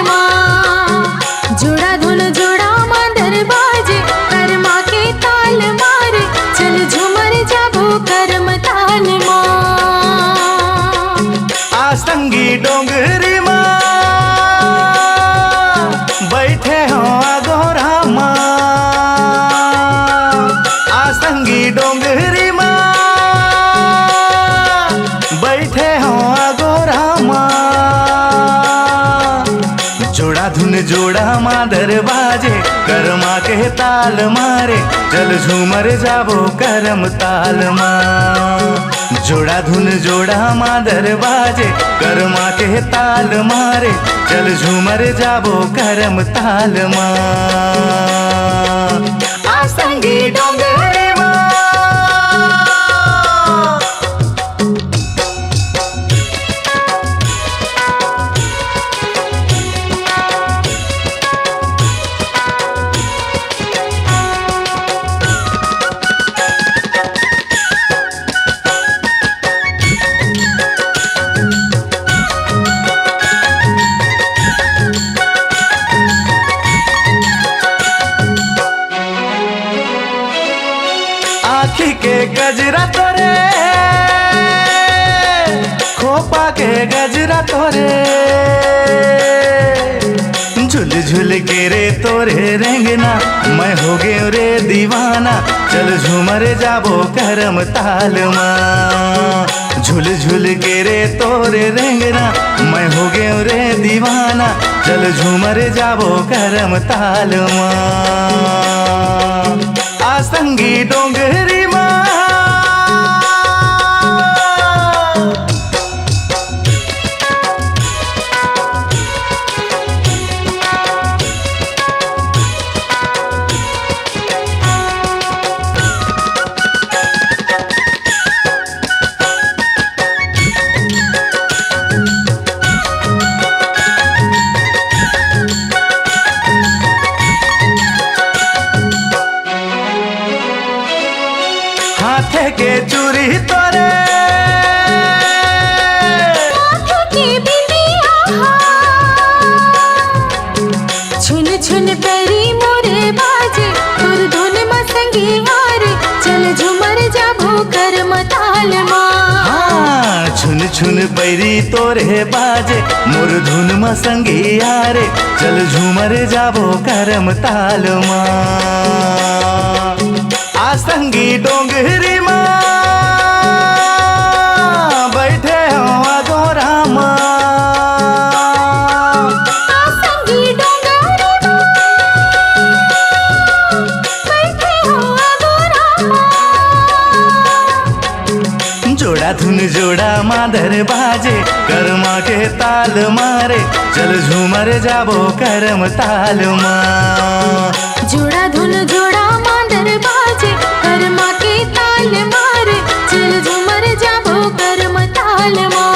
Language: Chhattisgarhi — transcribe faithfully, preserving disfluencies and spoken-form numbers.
मा। जोड़ा धुन जोड़ा मांदर बाजे, करमा के ताल मारे, चल झूमर जाबो करम ताल मा। आसंगी डोंगरी मा, बैठे हो अगोरा मा। आसंगी डोंगरी मा, बैठे हो अगोरा मा। जोड़ा धुन जोड़ा मांदर बाजे, करमा के ताल मारे, चल झूमर जाबो करम ताल मा। जोड़ा धुन जोड़ा मांदर बाजे, करमा के ताल मारे, चल झूमर जाबो करम ताल मा। आसंगी डोंगरी मा। आँखी के गजरा तोरे, खोपा के गजरा तोरे, झुल झुल के रे तोरे रेंगना, मैं हो गयो रे दीवाना, चल झूमर जाबो करम ताल मा। झुल झुल के रे तोरे रेंगना, मैं हो गयो रे दीवाना, चल झूमर जाबो करम ताल मा। आसंगी डोंगरी मा। हाथे के चूड़ी तोरे, हाथे के बिंदिया हा। छुन छुन पैरी मोरे बाजे, तोर धुन म संगी हारे, चल झूमर जाबो करम ताल मा। हाँ, छुन छुन पैरी तोरे बाजे, मोर धुन म संगी हारे, चल झूमर जाबो करम ताल मा। आसंगी डोंगरी मा, बैठे हो अगोरा मा। आसंगी डोंगरी मा, बैठे हो अगोरा मा। जोड़ा धुन जोड़ा मांदर बाजे, करमा के ताल मारे, चल झूमर जाबो करम ताल मा। जोड़ा धुन जोड़ा मांदर बाजे, करमा के ताल मारे, चल झूमर जाबो करम ताल मा।